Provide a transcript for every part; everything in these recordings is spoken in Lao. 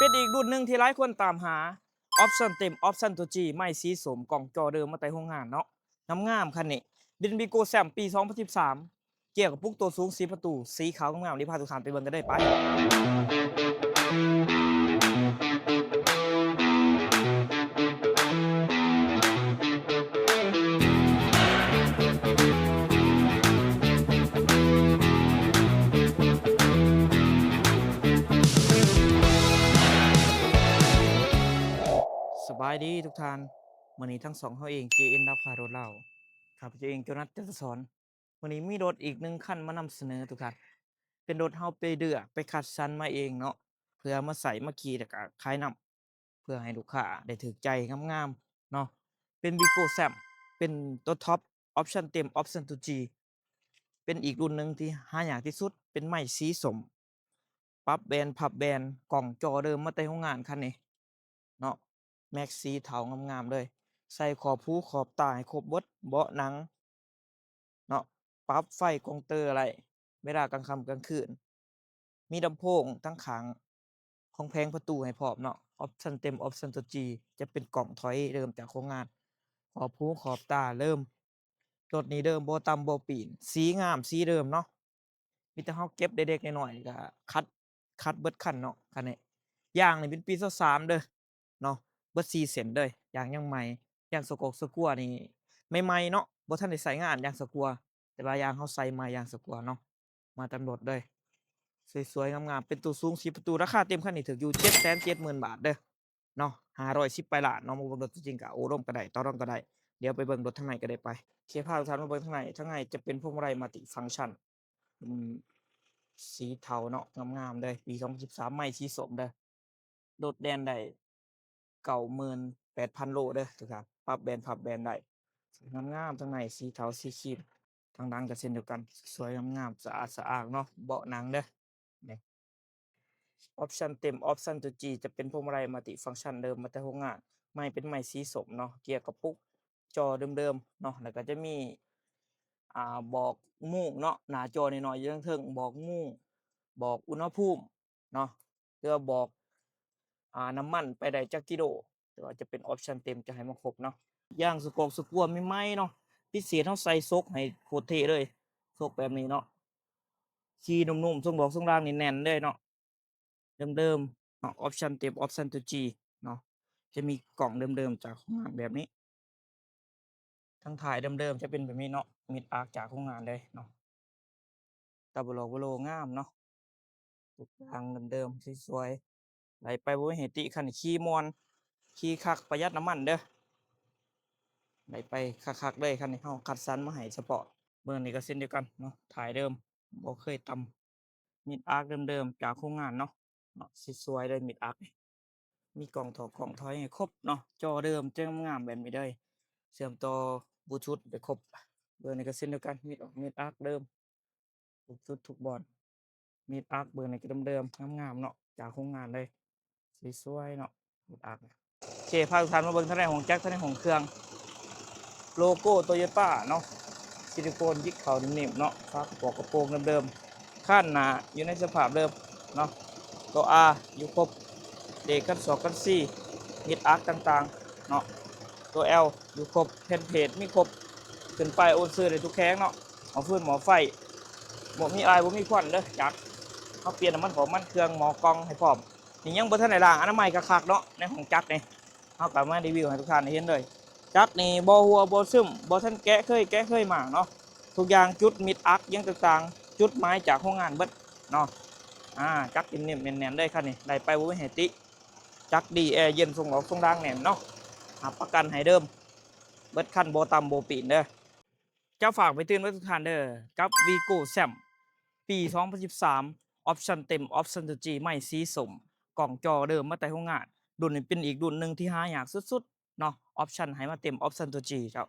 ປັນອີກລຸ້ນໜຶ່ງທີ່ຫຼາຍຄົນຕາມຫາ ອອບຊັນເຕັມ ອອບຊັນຕົວຈີ ໄມ້ສີສົ້ມ ກ່ອງຈໍເດີມມາແຕ່ໂຮງງານເນາະ ງາມໆ ຄັນນີ້ ເປັນວີໂກ້ແຊມ ປີສອງພັນສິບສາມ ເກຍກະປຸກໂຕສູງ ສີ່ປະຕູ ສີຂາວງາມໆ ນີ້ ພາທຸກທ່ານໄປເບິ່ງກັນເລີຍ ໄປ. ສະບາຍດີທຸກທ່ານ ມື້ນີ້ທາງຊ່ອງເຮົາເອງ ເຈເອັນ ດາວພາໂດດລາວ ຂ້າພະເຈົ້າເອງ ໂຈນັດ ຈັນທະສອນ ມື້ນີ້ມີລົດອີກໜຶ່ງຄັນມານຳສະເໜີທຸກທ່ານ ເປັນລົດເຮົາໄປເລືອກໄປຄັດສັນມາເອງເນາະ ເພື່ອມາໃຊ້ມາຂີ່ ແລ້ວກະຂາຍນຳ ເພື່ອໃຫ້ລູກຄ້າໄດ້ຖືກໃຈງາມໆ ເນາະ ເປັນວີໂກ້ແຊມ ເປັນຕົວທັອບ ອອບຊັນເຕັມ ອອບຊັນຕົວຈີ ເປັນອີກລຸ້ນໜຶ່ງທີ່ຫາຍາກທີ່ສຸດ ເປັນໄມ້ສີສົ້ມ ປັບແບນ ພັບແບນ ກ່ອງຈໍເດີມມາແຕ່ໂຮງງານຄັນນີ້ເນາະ ແມັກສີເທົາງາມໆ ເລີຍ ໃສ່ຂອບຫູຂອບຕາໃຫ້ຄົບເບິດ ເບາະໜັງ ເນາະ ປັບໄຟກອງເຕີໄດ້ ເວລາກາງຄ່ຳກາງຄືນ ມີລຳໂພງທັງຂ້າງຂອງແຜງປະຕູໃຫ້ພ້ອມເນາະ ອອບຊັນເຕັມ ອອບຊັນຕົວຈີ ຈະເປັນກ້ອງຖອຍເດີມຈາກໂຮງງານ ຂອບຫູຂອບຕາເດີມ ລົດນີ້ເດີມ ບໍ່ຕຳບໍ່ປີ້ນ ສີງາມ ສີເດີມເນາະ ມີແຕ່ເຮົາເກັບເລັກໆ ນ້ອຍໆ ກະຂັດ ຂັດເບິດຄັນເນາະ ຄັນນີ້ ຢາງນີ້ເປັນປີຊາວສາມເດີ ເນາະ ເບິດສີ່ເສັ້ນເລີຍ ຢາງຍັງໃໝ່ ຢາງສະກອກສະກົວນີ້ໃໝ່ໆ ເນາະ ບໍ່ທັນໄດ້ໃຊ້ງານ ຢາງສະກົວ ແຕ່ວ່າຢາງເຮົາໃສ່ໃໝ່ ຢາງສະກົວເນາະ ມາຕາມລົດເລີຍ ສວຍໆ ງາມໆ ເປັນໂຕສູງສີ່ປະຕູ ລາຄາເຕັມຄັນນີ້ຖືກຢູ່ ເຈັດແສນເຈັດໝື່ນບາດເດີ ເນາະ ຫ້າຮ້ອຍສິບປາຍລ້ານເນາະ ມາເບິ່ງລົດຕົວຈິງກະໂອ້ລົມກະໄດ້ ຕໍ່ລອງກະໄດ້ ດຽວໄປເບິ່ງລົດທາງໃນກະໄດ້ ໄປ ໂອເຄ ພາທຸກທ່ານມາເບິ່ງທາງໃນ ທາງໃນຈະເປັນພວງມາໄລມັນຕິຟັງຊັນ ອືມ ສີເທົາເນາະ ງາມໆ ເດີ ປີສອງພັນສິບສາມ ໄມ້ສີສົ້ມເດີ ລົດແລ່ນໄດ້ເກົ້າໝື່ນແປດພັນໂລເດີທຸກທ່ານ ປັບແບນພັບແບນໄດ້ ງາມໆ ທັງໃນສີເທົາສີຄຣີມ ທາງຫຼັງກະເຊັ່ນດຽວກັນ ສວຍງາມໆ ສະອາດສະອ້າງເນາະ ເບາະໜັງເດີ ນີ້ ອອບຊັນເຕັມ ອອບຊັນຕົວຈີ ຈະເປັນພວງມາໄລມັນຕິຟັງຊັນເດີມມາແຕ່ໂຮງງານ ໄມ້ເປັນໄມ້ສີສົ້ມເນາະ ເກຍກະປຸກ ຈໍເດີມໆ ເນາະ ແລ້ວກະຈະມີ ອ່າ ບອກໂມງເນາະ ໜ້າຈໍນ້ອຍໆ ຢູ່ທາງເທິງ ບອກໂມງ ບອກອຸນຫະພູມເນາະ ເພື່ອບອກ ອ່າ ນ້ຳມັນໄປໄດ້ຈັກກິໂລ ແຕ່ວ່າຈະເປັນອອບຊັນເຕັມ ຈະໃຫ້ມາຄົບເນາະ ຢາງສະກອກສະກົວໃໝ່ໆ ເນາະ ພິເສດເຮົາໃສ່ໂຊກໃຫ້ໂຄດເທ່ເລີຍ ໂຊກແບບນີ້ເນາະ ຂີ່ນຸ້ມໆ ຊົງດອກຊົງດາງນີ້ແໜ້ນເລີຍເນາະ ເດີມໆ ເນາະ ອອບຊັນເຕັມ ອອບຊັນຕົວຈີ ເນາະ ຈະມີກ້ອງເດີມໆ ຈາກໂຮງງານແບບນີ້ ທາງທ້າຍເດີມໆ ຈະເປັນແບບນີ້ເນາະ ມິດອາກຈາກໂຮງງານເລີຍເນາະ ດັບເບິນໂລ ໂລງາມເນາະ ທຸກຢ່າງເດີມໆ ສວຍໆ ໄດ້ໄປບໍ່ມີໃຫ້ຕິ ຄັນນີ້ຂີ່ມ່ວນ ຂີ່ຄັກ ປະຢັດນ້ຳມັນເດີ ໄດ້ໄປຄັກໆ ເລີຍ ຄັນນີ້ເຮົາຄັດສັນມາໃຫ້ສະເພາະ ເບິ່ງນີ້ກະເຊັ່ນດຽວກັນເນາະ ທ້າຍເດີມ ບໍ່ເຄີຍຕຳ ມິດອາກເດີມໆ ຈາກໂຮງງານເນາະ ເນາະ ສວຍໆ ເລີຍ ມິດອາກນີ້ ມີກ້ອງຖອກກ້ອງຖອຍໃຫ້ຄົບເນາະ ຈໍເດີມ ເຈີງາມແບບນີ້ເລີຍ ເຊື່ອມຕໍ່ບລູທູດໄດ້ຄົບ ເບິ່ງນີ້ກະເຊັ່ນດຽວກັນ ມິດອາກ ມິດອາກເດີມ ທຸກຈຸດທຸກບ່ອນ ມິດອາກເບິ່ງນີ້ກະເດີມໆ ງາມໆ ເນາະ ຈາກໂຮງງານເລີຍ ສວຍໆ ເນາະ ມິດອາກ ໂອເຄ ພາທຸກທ່ານມາເບິ່ງທາງໃນຫ້ອງຈັກ ທາງໃນຫ້ອງເຄື່ອງ ໂລໂກ້ໂຕໂຍຕ້າເນາະ ຊິລິໂກນຢິກເຂົ້າເນັມໆ ເນາະ ຝາກະໂປງ ກະໂປງເດີມໆ ຄານໜ້າຢູ່ໃນສະພາບເດີມເນາະ ໂຕ R ຢູ່ຄົບ ເບຣກກັນສອກກັນຊີ ມິດອາກຕ່າງໆ ເນາະ ໂຕ L ຢູ່ຄົບ ແຜ່ນເພດມີຄົບ ຂຶ້ນປ້າຍໂອນຊື່ໄດ້ທຸກແຂວງເນາະ ໝໍ້ຟືນໝໍ້ໄຟ ບໍ່ມີອາຍບໍ່ມີຄວັນເດີ ຈັກ ເຮົາປ່ຽນນ້ຳມັນຂອງມັນເຄື່ອງ ໝໍ້ກ່ອງໃຫ້ພ້ອມ ນີ້ຍັງບໍ່ທັນໄດ້ລ້າງອະນາໄມຄັກໆ ເນາະ ໃນຫ້ອງຈັກນີ້ ເຮົາກະມາຣີວິວໃຫ້ທຸກທ່ານໄດ້ເຫັນເລີຍ ຈັກນີ້ບໍ່ຮົ່ວບໍ່ຊຶມ ບໍ່ທັນແກະເຄີຍ ແກະເຄີຍມາເນາະ ທຸກຢ່າງ ຈຸດມິດອາກຫຍັງຕ່າງໆ ຈຸດໝາຍຈາກໂຮງງານເບິດເນາະ ອາ ຈັກເຕັມໆ ແໜ້ນໆ ເລີຍຄັນນີ້ ໄດ້ໄປບໍ່ມີໃຫ້ຕິ ຈັກດີ ແອເຢັນ ຊົງດອກຊົງດາງແໜ້ນເນາະ ຮັບປະກັນໃຫ້ເດີມ ເບິດຄັນ ບໍ່ຕຳບໍ່ປີ້ນເດີ. ຈະຝາກໄປເຕືອນໄວ້ທຸກທ່ານເດີ ກັບວີໂກ້ແຊມ ປີສອງພັນສິບສາມ ອອບຊັນເຕັມ ອອບຊັນຕົວຈີ ໄມ້ສີສົ້ມ ກ້ອງຈໍເດີມມາແຕ່ໂຮງງານ ລຸ້ນນີ້ເປັນອີກລຸ້ນໜຶ່ງທີ່ຫາຍາກສຸດໆ ເນາະ ອອບຊັນໃຫ້ມາເຕັມ ອອບຊັນຕົວຈີ ເຈົ້າ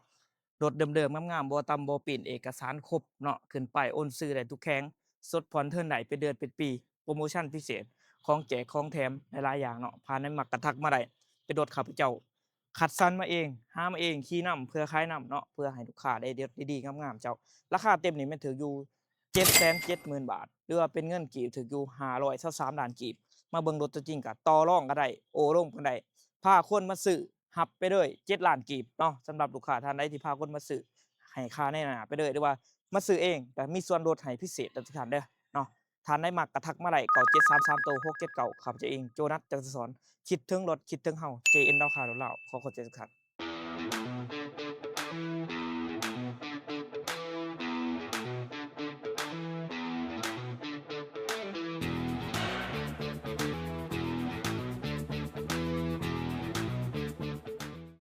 ລົດເດີມໆ ງາມໆ ບໍ່ຕຳບໍ່ປີ້ນ ເອກະສານຄົບເນາະ ຂຶ້ນປ້າຍໂອນຊື່ໄດ້ທຸກແຂວງ ສົດຜ່ອນເທີນໄດ້ເປັນເດືອນເປັນປີ ໂປຣໂມຊັນພິເສດ ຂອງແຈກຂອງແຖມຫຼາຍໆ ຢ່າງເນາະ ພາຍໃນມັກກະທັກມາໄດ້ ເປັນລົດຂ້າພະເຈົ້າ ຄັດສັນມາເອງ ຫາມາເອງ ຂີ່ນຳ ເພື່ອຂາຍນຳເນາະ ເພື່ອໃຫ້ລູກຄ້າໄດ້ລົດດີໆ ງາມໆ ເຈົ້າ ລາຄາເຕັມນີ້ແມ່ນຖືກຢູ່ ເຈັດແສນເຈັດໝື່ນບາດ ຫຼືວ່າເປັນເງິນກີບຖືກຢູ່ ຫ້າຮ້ອຍຊາວສາມລ້ານກີບ ມາເບິ່ງລົດຕົວຈິງກໍຕໍ່ລອງກັນໄດ້ ໂອ້ລົມກັນໄດ້ ພາຄົນມາຊື້ຮັບໄປເລີຍເຈັດລ້ານກີບເນາະ. ສຳລັບລູກຄ້າທ່ານໃດທີ່ພາຄົນມາຊື້ ໃຫ້ຄ່າໃນໜ້າໄປເລີຍ ຫຼືວ່າມາຊື້ເອງ ກໍມີສ່ວນລົດໃຫ້ພິເສດເດີທຸກທ່ານເດີເນາະ. ທ່ານໃດມັກກໍທັກມາໄດ້ ເກົ້າເຈັດສາມສາມໂຕຫົກເຈັດເກົ້າ ຂ້າພະເຈົ້າເອງ ໂຈນັດ ຈັນທະສອນ ຄິດເຖິງລົດ ຄິດເຖິງເຮົາ ເຈເອັນ ລາວຄ້າລົດລາວ ຂໍຂອບໃຈທຸກທ່ານ.